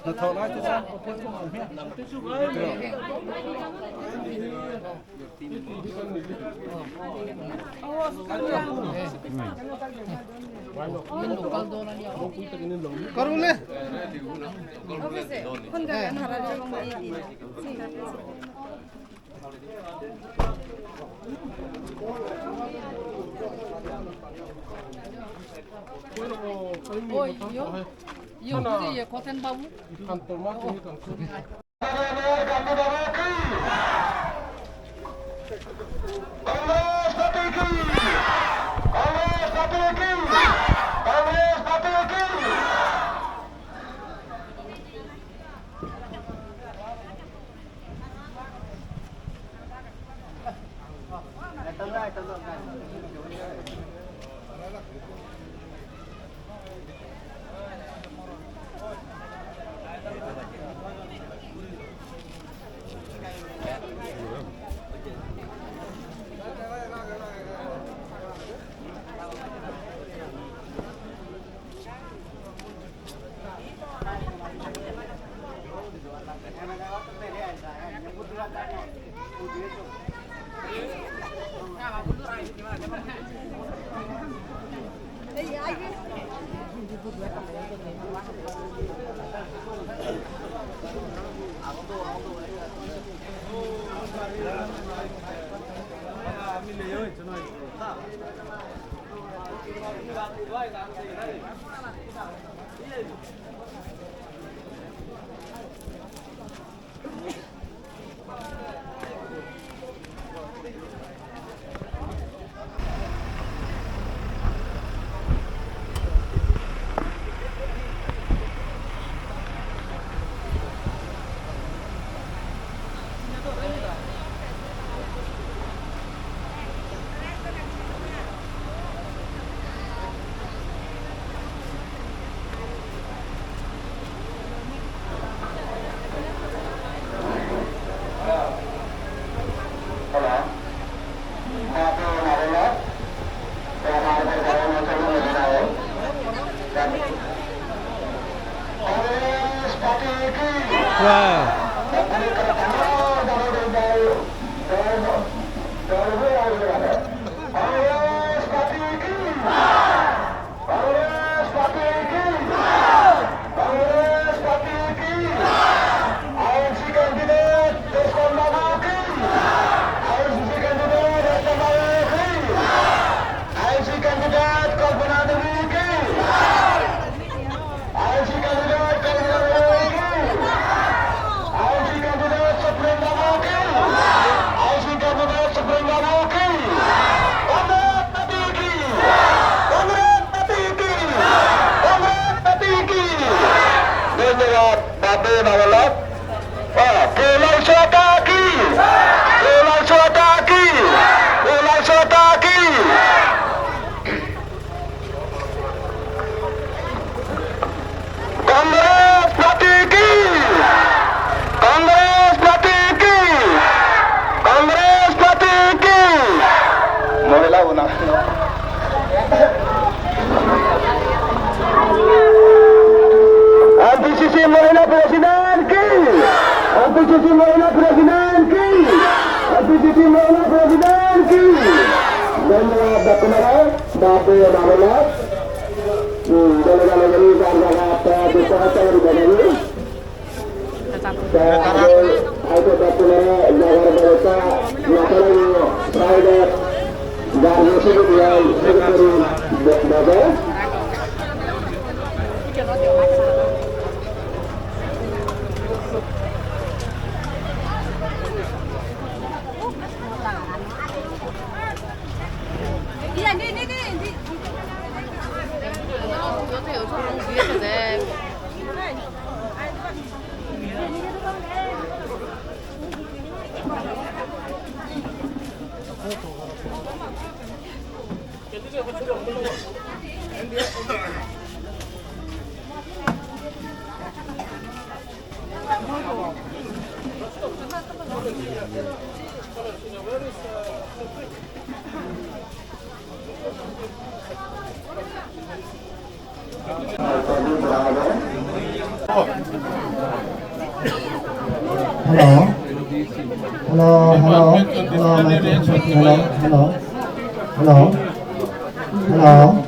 Hnathawh lai te chuan Karule. Hello Hello Hello Hello Hello Hello Hello Hello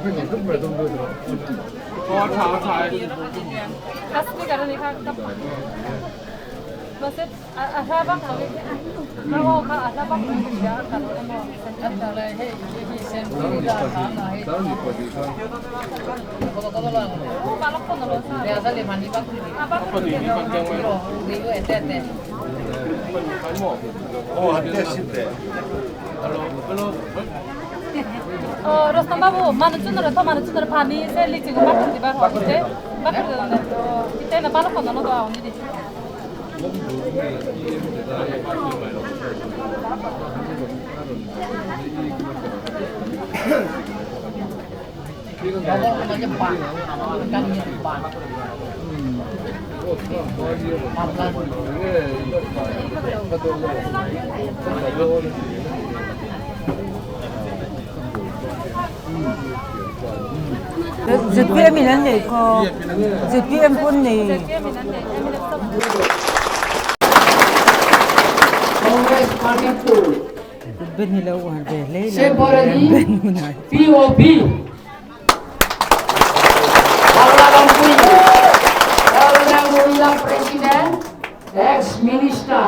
ZPM in an nei kha ZPM pawn nei. Congress Party POP President, ex-minister.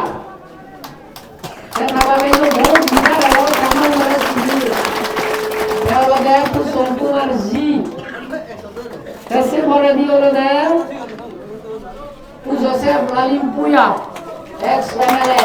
Joseph Lalimpuya, ex-MLA.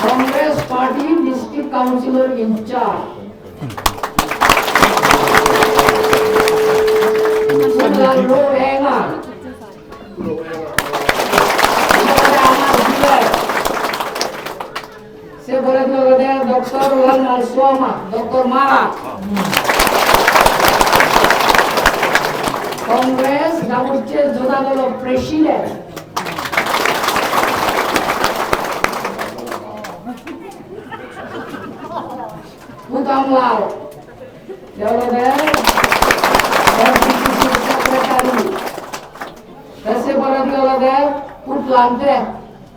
Congress Party District Councillor in charge. সে বলে doctor doctor মারা কংগ্রেস গামুচ্ছে জোনাদল president. Utamlal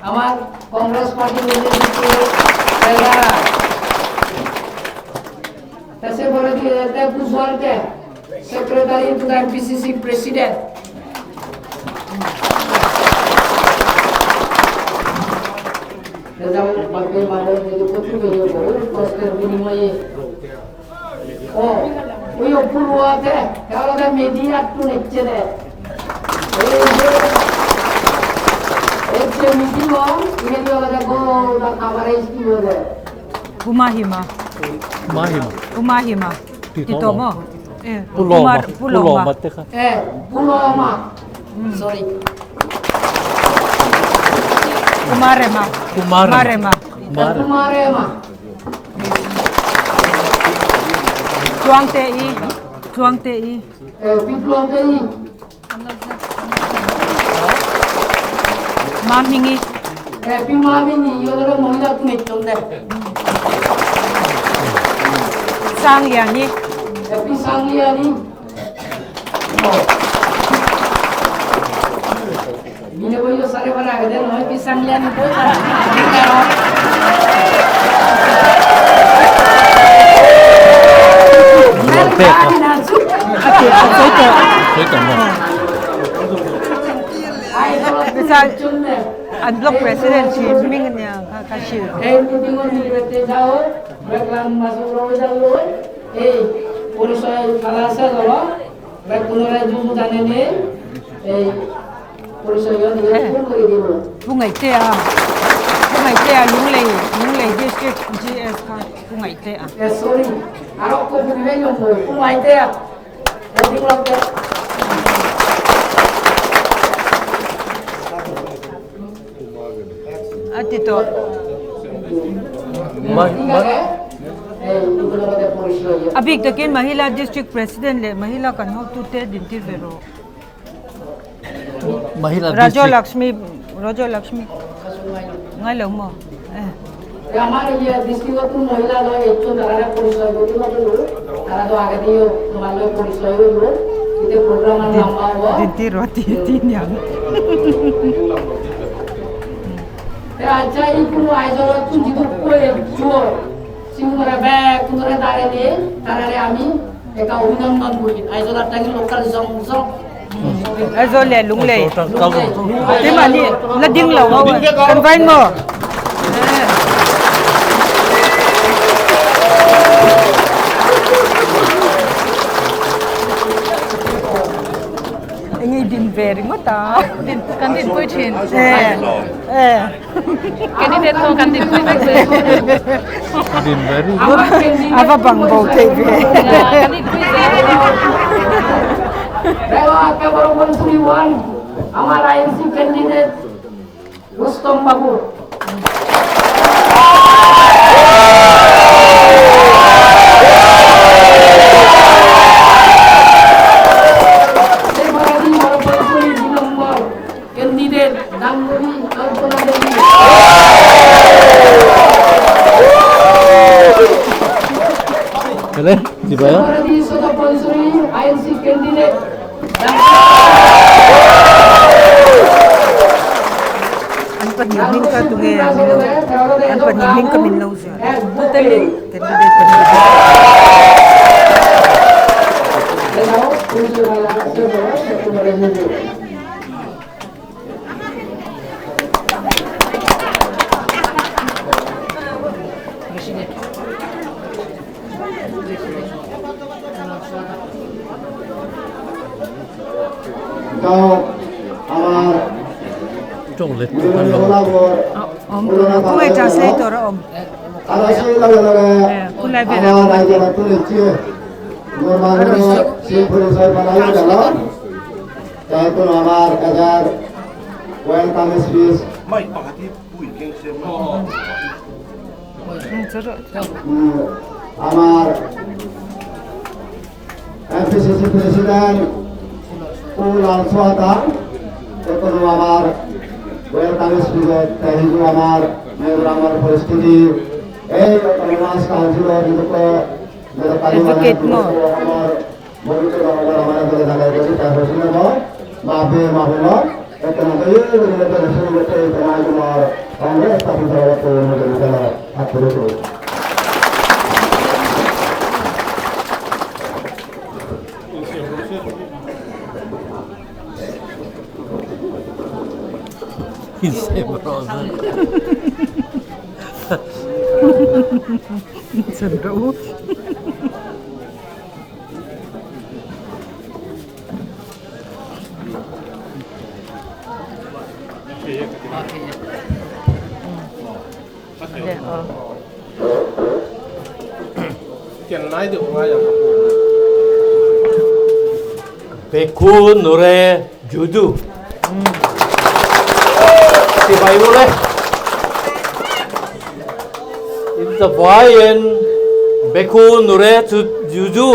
আমার Congress party secretary to the MPCC president. ও ওই অপূর্বতে তেওঁলোকে মিডিয়াতটো নিচ্ছে দে এই যে meeting Umahima. Mahima. Umahima. Titomo. Eh, Puloma. Puloma. Puloma teka. Eh, Puloma. Sorry. Kumarema. Kumarema. Kumarema. Kumarema. Chuang te i. Chuang te i. Eh, Pipluang te i. Mamhingi. Eh, Pimamingi. Yodoro মহিলা তুমি চন্দে। Sangliani. Eh, Pisangliani. মিলে বইও সারে বানা আগে দেন হয় পিসাংলিয়ানি কই An block president si Ming niya ka shil. এই মিটিং মিলবে যাও দেখলাম এই পরিচয় খেলা আছে ধরো পুনরায় জুজু জানে নেই এই পরিচয় ফোন করে দিব। Pungai te a. Pungai te a Lunglei Lunglei district GS ka pungai te a. Sorry আরও কো ফুরিবে পুঙ্গাইতে এদিক Atito. Ma ma A bik takin Mahila District President leh Mahila kan hotute dintir ve rawh. Mahila Rajo District. Lakshmi Rajo Lakshmi ngai lo maw? Dintir rawh ti ti niang. Aizawl leh Lunglei keimahni la ding lo ho kan vai maw? Enge i din ve ringawt a? Kan dinpui thin. Candidate pawh kan dinpui vek zel. A va bang bo theih ve. Kan dinpui zel. An pahnih hming kha tunge a min lo an pahnih hming kha min lo ziah candidate pahnih Khawngaih translator a awm. Khulai velah Advocate maw? Chan rawh u. Beku Nure Judu. Sipai ule. In the Hawaiian Beku Nure Judu.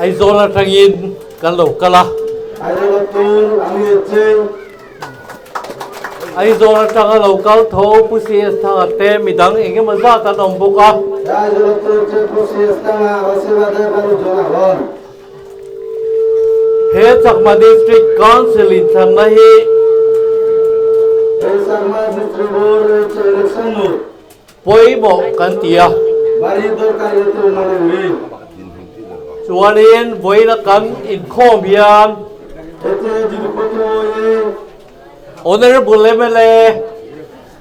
Aizawl atangin kan lo kal a. Aizawl atanga lo kal tho Pu CS Thanga te midang eng emaw zat an awm bawk a. He Chakma District Council inthlanna hi pawimawh kan ti a. Chuanin vawiina kan inkhawm hian Honourable mla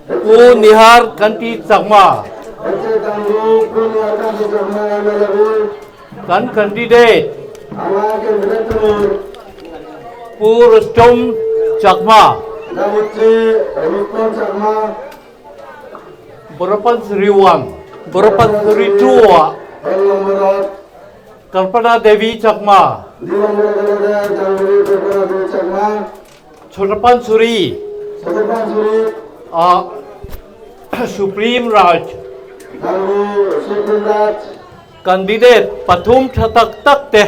Pu Nihar Kanti Chakma kan candidate Pu Rustom Chakma Borapansuri 1, Borapansuri 2 ah Kalpana Devi Chakma, Chhotapansuri ah. Supreme Raj Candidate pathum tha tak tak te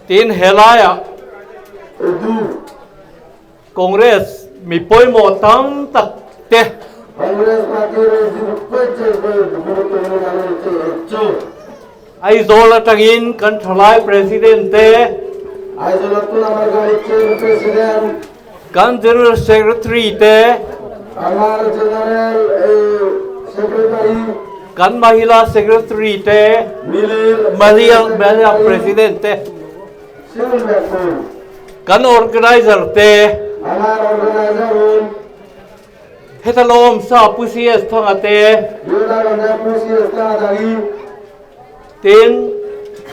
tin helaiah Congress mi pawimawh tam tak te Aizawl atangin kan thalai President te, kan General Secretary te, kan Mahila Secretary te, Mahila President te, Kan organizer te heta lo awm sa Pu CS Thanga te tin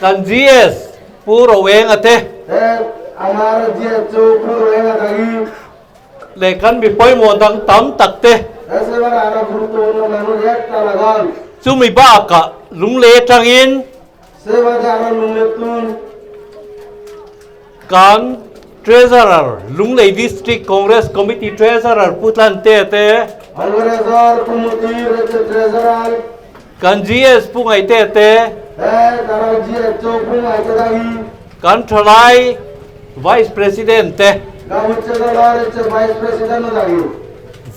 kan GS Pu Roenga te leh kan mi pawimawh dang tam tak te chumi bakah Lunglei atangin Kan Treasurer, Lunglei District Congress Committee Treasurer Pu Tlante te, kan GS Pu Ngaihte te, kan Thalai Vice President te,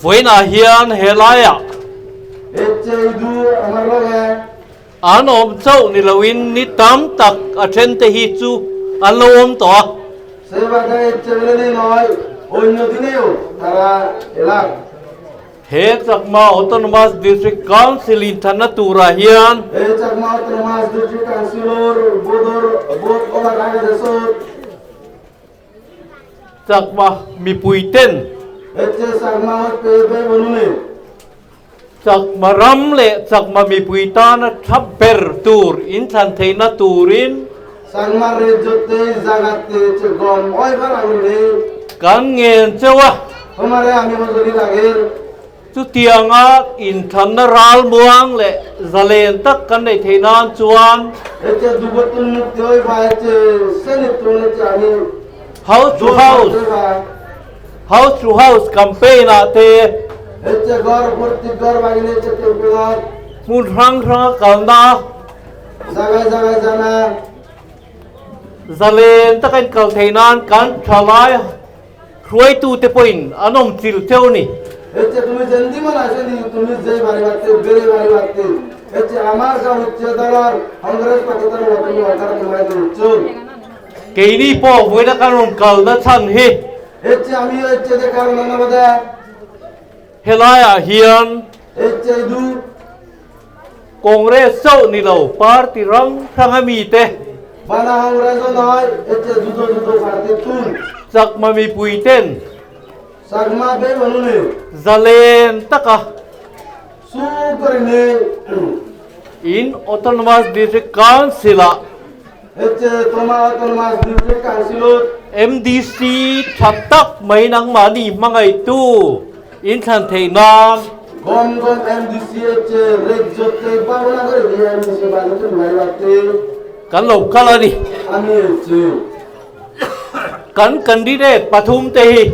vawiinah hian helaiah An awm chauh ni loin ni tam tak a then te hi chu an lo awm tawh a. He Chakma Autonomous District Council inthanna turah hian Chakma mipui ten Chakma ram leh Chakma mipui tana tha ber tur inthlan theihna turin kan ngen cheu a. Chutianga inthlanna ral muang leh zalen tak kan neih theih nan chuan House to House House to House campaign ah te hmun hrang hranga kalna zalen taka in kal theih nan kan thalai hruaitute pawhin an awm chil cheu a ni. Keini pawh vawiina kan rawn kalna chhan hi helaiah hian Congress chauh ni lo party hrang hrang a mite Chakma mipuiten zalen taka in Autonomous District Council-ah MDC tha tak mai nangmahni hmangaihtu inthlan theih nan kan lo kal a ni. Kan candidate pathum te hi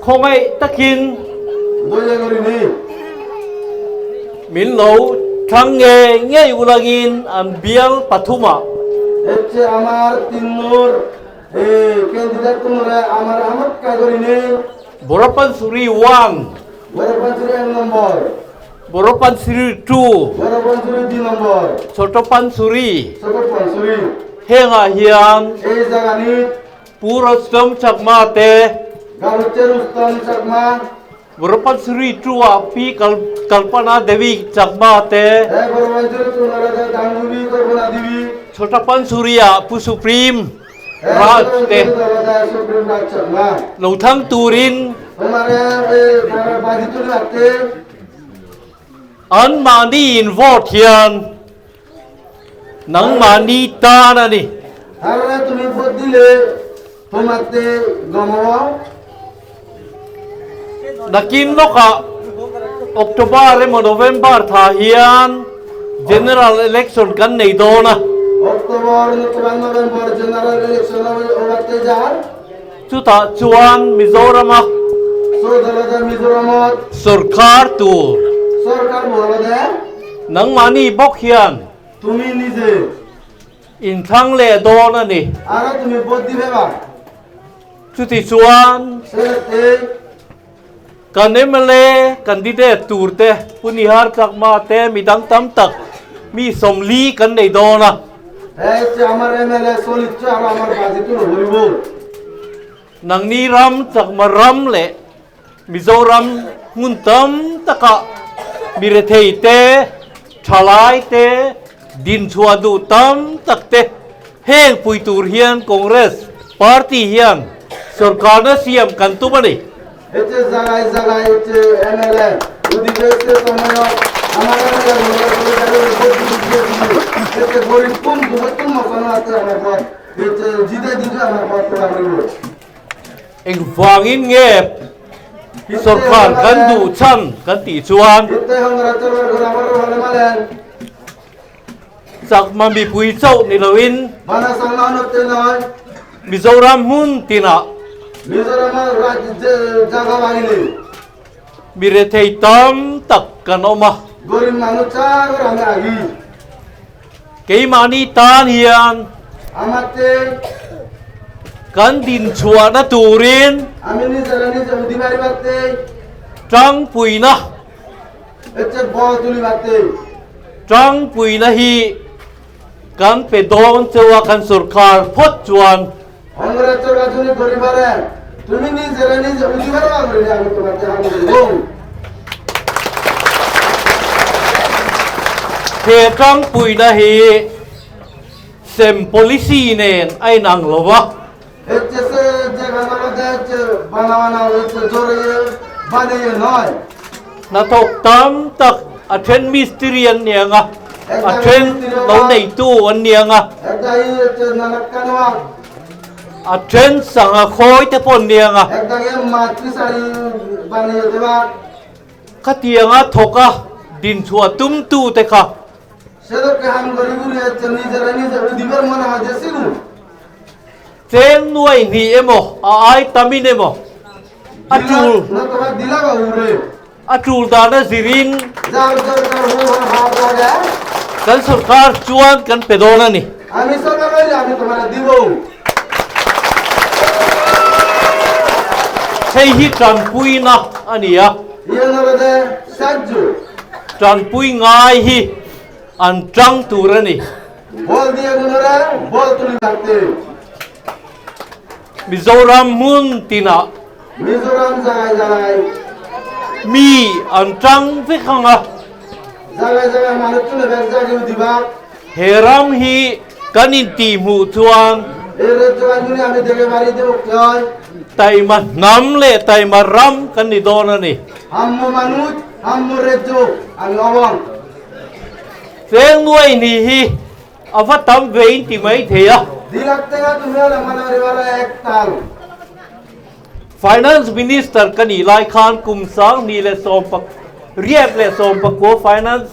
Khawngaih takin min lo thlang ngei ngei ulangin an bial pathumah. Borapansuri one, Borapansuri two, Chhotopansuri hengah hian Pu Rustam Chakma te Borapansuri two-ah Pi Kalpana Devi Chakma te Chhotapansuri-ah Pu Supreme Raj te lo thlang turin anmahni in vote hian Nangmahni tan a ni. Nakin lawkah October emaw November tha hian General Election kan nei dawn a. Chutah chuan Mizorama sorkar tur nangmahni bawk hian inthlang leh dawn a ni. Chutichuan kan mla candidate tur te Pu Nihar Chakma te midang tam tak mi 40 kan nei dawn a. Nangni ram Chakma ram leh Mizoram hmun tam takah mi rethei te, thalai te, dinchhuah duh tam tak te heng pui tur hian Congress party hian sorkarna siam kan tum a ni. Engvangin nge sorkar kan duh chhan kan tih chuan Chakma mipui chauh ni loin Mizoram hmun tinah mi rethei tam tak kan awm a. Keimahni tan hian kan dinchhuahna turin tangpuina tangpuina hi kan pe dawn chauh a kan sorkar phawt chuan. He tangpuina hi sem policy nen a inang lo va. Hnathawk tam tak a then mistiri an ni ang a, a then lo neitu an ni ang a, a then sangha khawi te pawh an ni ang a. Khatianga thawka dinchhuah tumtu te kha. Cheng nuai hnih emaw, a ai tamin emaw, a tul a tul dan a zirin kan sorkar chuan kan pe dawn a ni. Hei hi tanpuina a ni a. Tanpui ngai hi an tang tur a ni. Mizoram hmun tinah mi an tang vek ang a. He ram hi kan intihhmuh chuan taima hnam leh taima ram kan ni dawn a ni. Cheng nuai hnih hi a va tam ve in ti mai thei a. Finance Minister ka nih lai khan kum 2018 Finance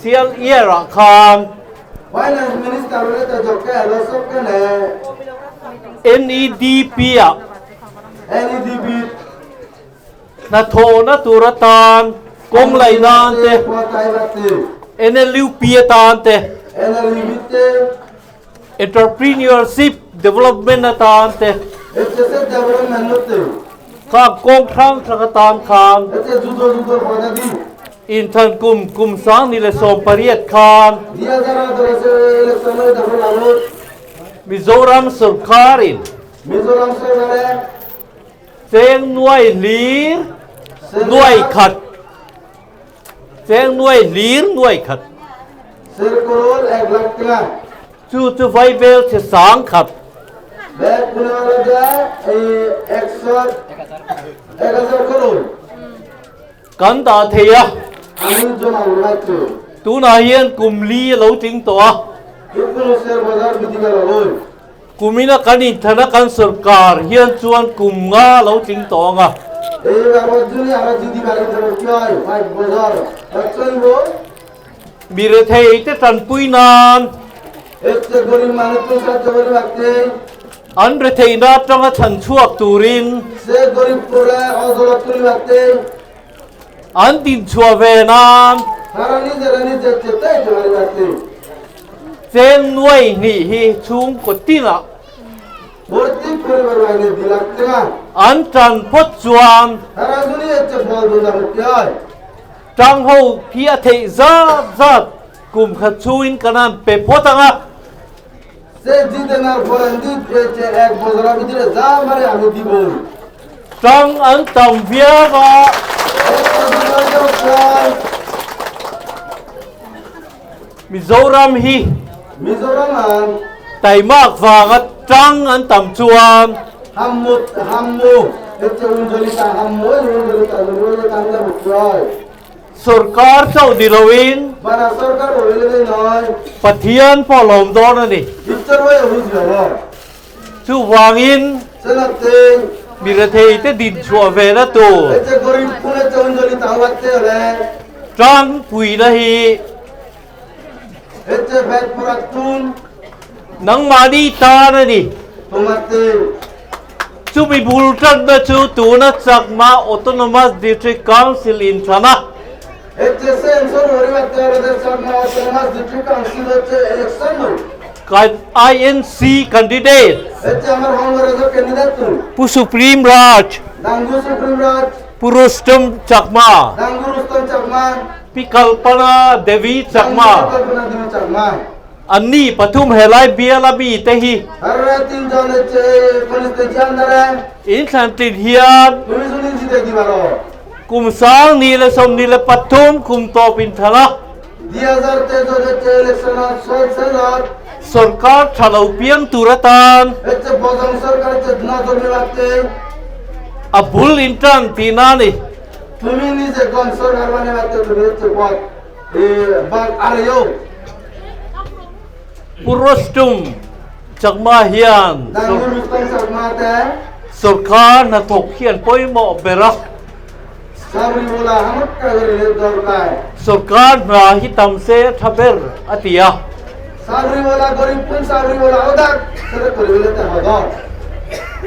Sial Year ah khan NEDP ah Hnathawhna tur atan kawng laih nan te, NLUP atan te, Entrepreneurship Development atan te, kha kawng hrang hrang atan khan inthan kum kum 2018 khan Mizoram sawrkarin Cheng nuai hlir nuai khat Cheng nuai hlir nuai khat Chu chu Vaivel chhe sang khat Kan dah thei a. Tunah hian kum li a lo tling tawh a. Kumina kan inthana kan sorkar hian chuan kum nga lo tling tawh ang a. Mi rethei te tanpui nan. An retheihna atanga chhan chhuak turin. An dinchhuah ve nan. Cheng nuai hnih hi chhungkaw tinah. An tan phawt chuan. Tang ho khi a theih zat zat kum khat chhungin kan han pe phawt ang a. Tang an tam viau a. Mizoram hi taimak vanga tang an tam chuan. Sorkar chauh ni loin Pathian pawh lawm dawn a ni. Chuvangin mi retheite dinchhuah vena tur tlangpuina hi nangmahni tan a ni. Chumi bul tanna chu tuna Chakma Autonomous District Council inthlan a. Kan INC candidate Pu Supreme Raj, Pu Rustam Chakma, Pi Kalpana Devi Chakma Anni pathum helai biala mite hi inthlan tlin hian kum 2023 kum tawp inthlan a, sorkar tha lo piang tur atan a bul intan tihna a ni. Pu Rustum Chakma hian sorkar hnathawk hi an pawimawh ber a, sorkar hna hi tam se a tha ber a ti a.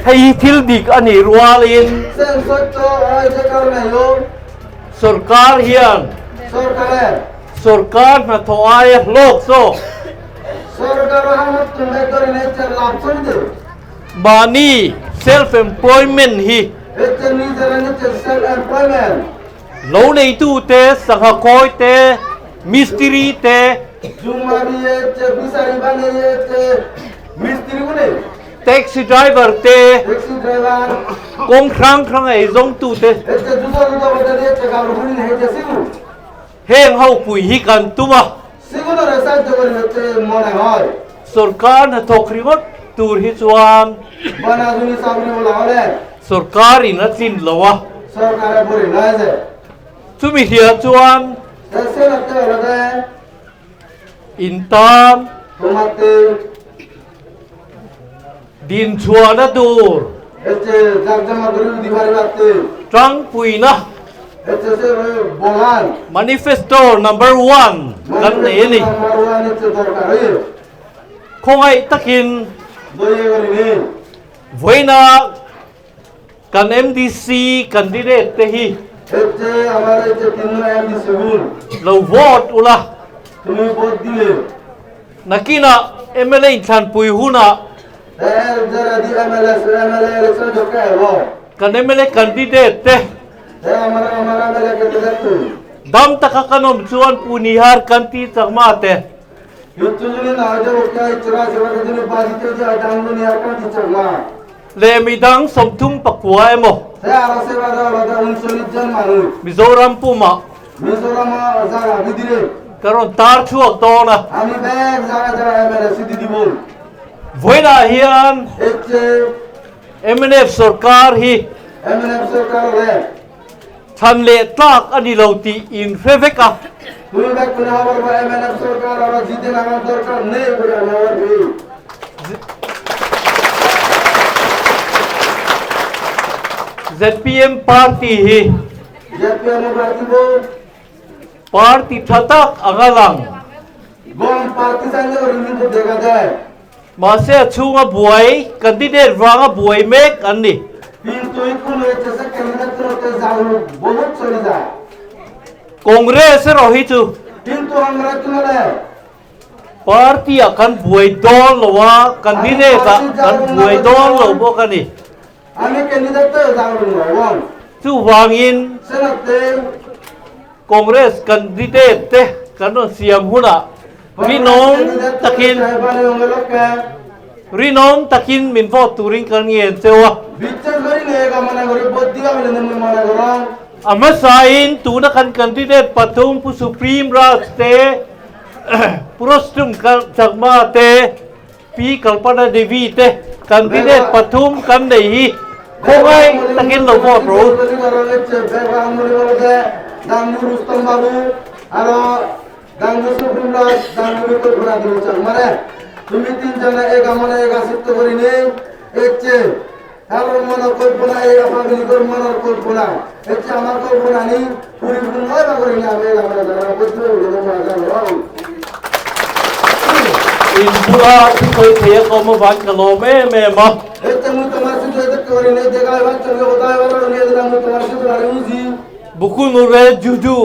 Hei hi thil dik a nih rualin Sorkar hian sorkar hnathawh aia hlawk zawk mahni self employment hi lo neitute, sangha kawi te, mistiri te, Taxi driver te, kawng hrang hrang a eizawngtu te, heng ho pui hi kan tum a. Sorkar hnathawk ringawt tur hi chuan sorkar in a tlin lo a. Chumi hliah chuan In tan dinchhuahna tur tangpuina Manifesto number one kan nei a ni. Khawngaih takin vawiina kan MDC candidate te hi lo vote ula, nakinah mla inthlanpui hunah kan mla candidate te dam taka kan awm chuan Pu Nihar Kanti Chakma te Leh midang 39 emaw Mizoram pumah ka rawn tar chhuak dawn a. Vawiinah hian mnf sorkar hi chhan leh tlak a ni lo tih inhre vek a. Zpm party hi party tha tak anga lang. Mahse a chhunga buai, candidate vanga buai mek an ni. Congress erawh hi chu party ah kan buai dawn lo a, candidate ah kan buai dawn lo bawk a ni. Chuvangin Congress candidate te kan rawn siam hunah rinawm takin rinawm takin min vote turin kan ngen cheu a. A hmasain tuna kan candidate pathum Pu Supreme Raj te, Pu Rostum Chakma te, Pi Kalpana Devi te candidate pathum kan nei hi khawngaih takin lo vote rawh u. In bula thusawi thei a kawm avang ka lawm em em a. Bukunure Juju.